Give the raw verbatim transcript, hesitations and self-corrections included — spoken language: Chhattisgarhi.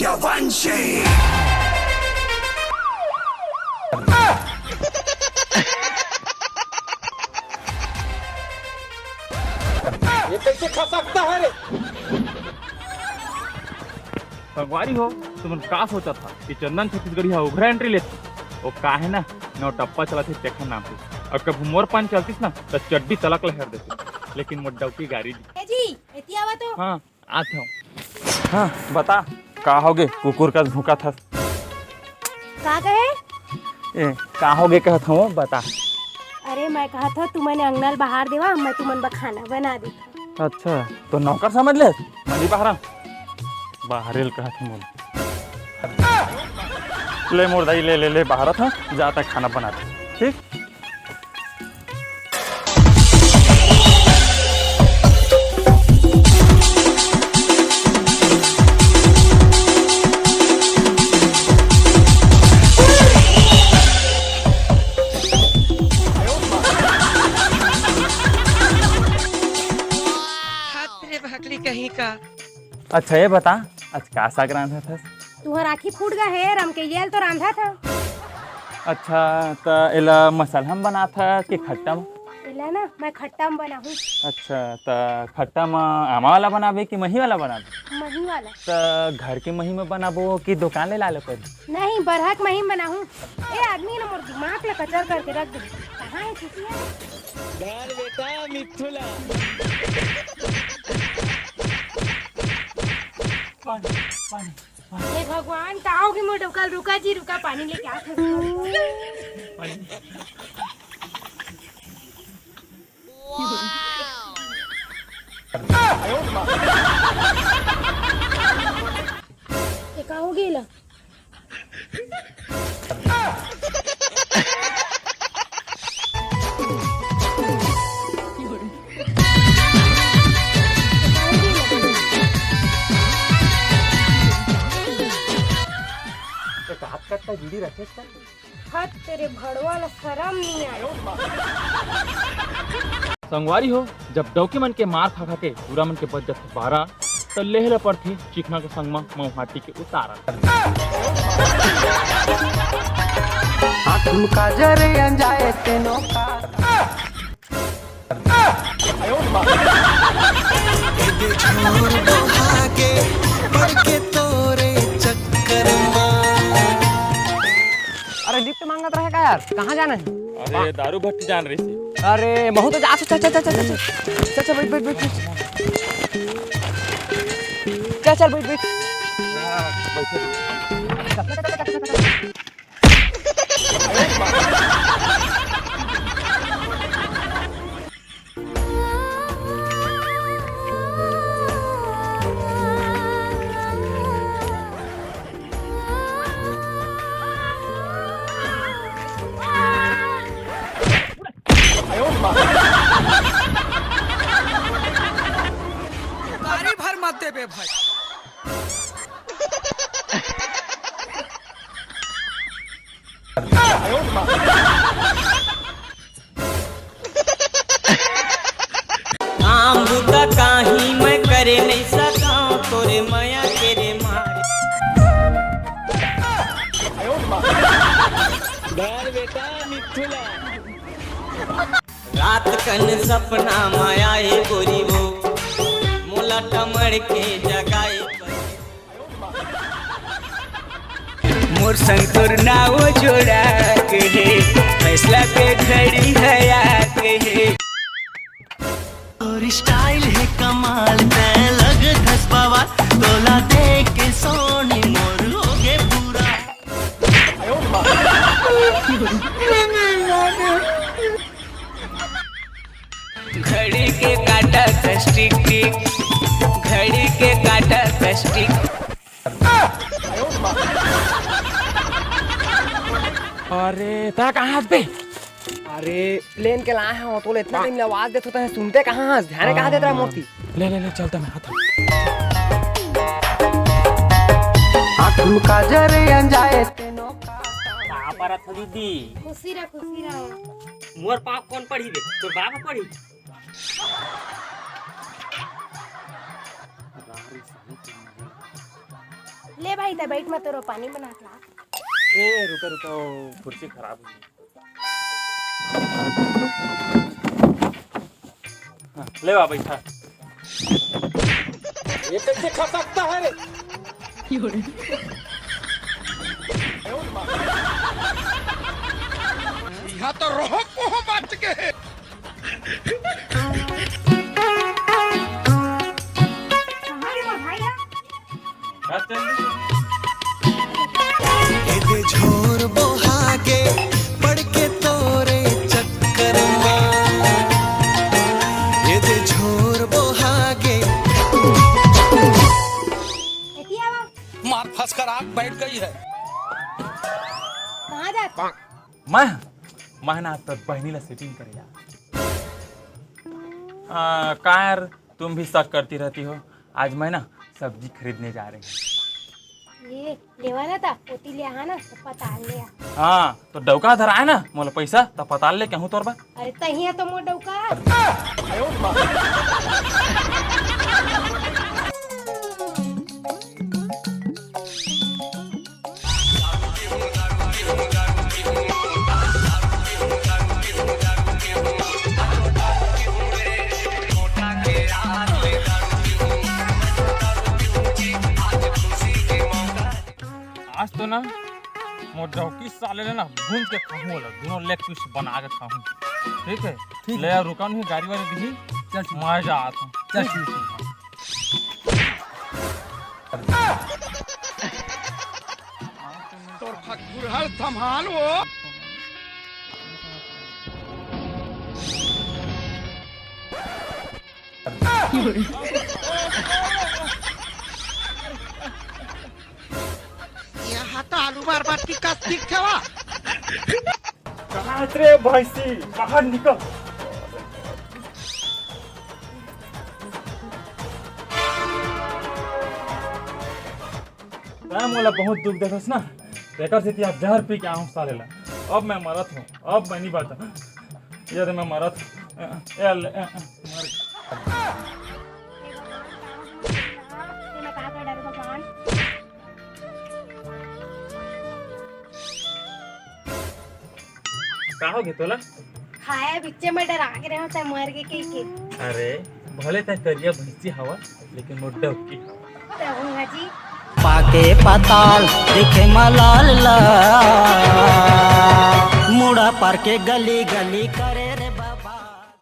Da Vinci। ये कैसे खा सकता है रे? संगवारी हो, तुमन का सोचत हा कि चंदन छत्तीसगढ़ी हा उघरा entry लेथे? वो काहे ना, नौ टप्पा चलत हे तेखर नाम से। और कभू मोर पान चलतिस ना, त चड्डी तलक ल हेर देते। लेकिन मोर डौकी गारी दी। ए जी, एती आवा तो। हाँ, आत हूँ। हाँ, बता, का होगे? कुकुर कस भूंकत हस। का कहे? ए, का होगे कहत हूँ, बता। अरे, मैं कहत हूँ, तुमन अंगना ल बहार देवा, मैं तुमन बर खाना बना देत हूँ। अच्छा, तो नौकर समझ ले, मैं नहीं बहारा। बाहरे ल कहत हूँ, बोल। ले मोर दाई, ले, ले, ले, बहारत हूँ, जा तक खाना बना दे, ठीक? हाथ रे भकली कहीं का। अच्छा, ये बता, आज का साग रांधत हस? तुहर आँखी फूट गे हे, रमकइया ल तो रांधत हँव। अच्छा, त एला मसलहा म बनात हस कि खट्टा म? एला ना, मैं खट्टा म बनाहूँ। अच्छा, त खट्टा म आमा वाला बनाबे कि मही वाला बनाबे? मही वाला। त घर के मही म बनाबो कि दुकान ले लाले पड़ही? नहीं, बरहक मही म बनाहूँ। ए आदमी ना मोर दिमाग ल कचर करके रख दे। कहाँ हे चुतिया? डाल बेटा मिथुला। पानी, पानी। हे भगवान, का होगे मोर डौका ल? रुका जी, रुका, पानी लेके आत हँव। ये का होगे एला? एक हाथ कट्टा बीड़ी रखे का? हद तेरे भड़वा ला शरम नहीं आए। संगवारी हो, जब डौकी मन के मार खा खा के टूरा मन के बज जाथे बारा, त लेहे ल पड़थे चिखना के संग म मऊहाटी के उतारा। आँख म काजर अंजाए तेनो का। अरे लिफ्ट मांगत रहे का यार, कहाँ जाना है? अरे दारू भट्टी जान रही थी। अरे महू तो जा, चल चल चल चल चल चल चल बैठ बैठ बैठ बैठ। चल चल बैठ बैठ। गाड़ी भर मत देबे भाई। काम बुता काही मैं करे नहीं सकंव, तोरे मया के रे मारे। डाल बेटा मिथुला। रात कन सपना म आए गोरी वो, मोला टमड़ के जगाए। मोर संग तोर नाव जोड़ा के हे, फैसला के घड़ी हे आके हे। तोर style हे कमाल, तैं लगथस बवाल, तोला देख के सोनी मोर होगे पूरा। घड़ी के काटा कस टिक टिक, घड़ी के काटा कस टिक। अरे, तैं कहाँ हस बे? अरे, plane के लाए हंव, तोला इतना time ले आवाज देत हों, तैं सुनते कहाँ हस? ध्यान कहाँ देत रहा मोती? ले, ले, ले, चलता मैं आता हूँ। आँख म काजर अंजाए तेनो का। कहाँ पर था दीदी? खुशी रह, खुशी रह। मोर पाँव कोन पढ़ी बे? तोर बाप पढ़ी? ले भाई, त बैठ, मैं तोरो पानी बना के ला। ए, रुका, रुका, वो कुर्सी खराब हो गई। हाँ, ले आ, बैठा। ये कैसे खा सकता है रे? यहाँ तो रहो पोहो बाच के। कहाँ रे मोर भाई ह? एदे झोर बोहागे पड़ के तोरे चक्कर मा। एदे झोर बोहागे। एती आवा। मार फंस कर आग बैठ गई है। कहाँ जात? मैं, मैं ना तोर बहिनी ला सेटिंग करे जा। आ, का यार, तुम भी शक करती रहती हो। आज मैं ना सब्जी खरीदने जा रही हूँ। ये लेवा ना ता, ओती ले आहा ना, तो पताल ले आ। हाँ, तो डौका धर आए ना, मोला पैसा, तो पताल ले कहूँ तोर बा। अरे तहिया तो मोर डौका। आज तो ना मोर डौकी साले ले ना भूंज के खाहूं वाला, दोनों लेग पीस बना के खाहूं। ठीक है? ठीक ले है। यार, रुका नहीं, गाड़ी वाले दिही। चल, ठीक। मैं जात हूँ। चल, ठीक है। तोर फटफुरहर संभाल वो। यहाँ तो आलू बार बार टिक्का सीख थे वा। कहाँ रे भैंसी, बाहर निकल। तैं मोला बहुत दुख देथस ना, तेकर सेती आज जहर पी के आहूं साले ला। अब मैं मरत हूँ, अब मैं नहीं बाँचत। ये दे मैं मरत हूँ। ए, ए, ले, ए, ए, मर। का हो गे तोला? खाया बिच्चे में डरा के रहो, तै मर गे कहि के। अरे, भले तै करिया भैंसी हवा, लेकिन मोर डौकी हवा। तहूँ हा जी। पाके पताल दिखे मलाल ला, मुड़ा पार के गली गली करे।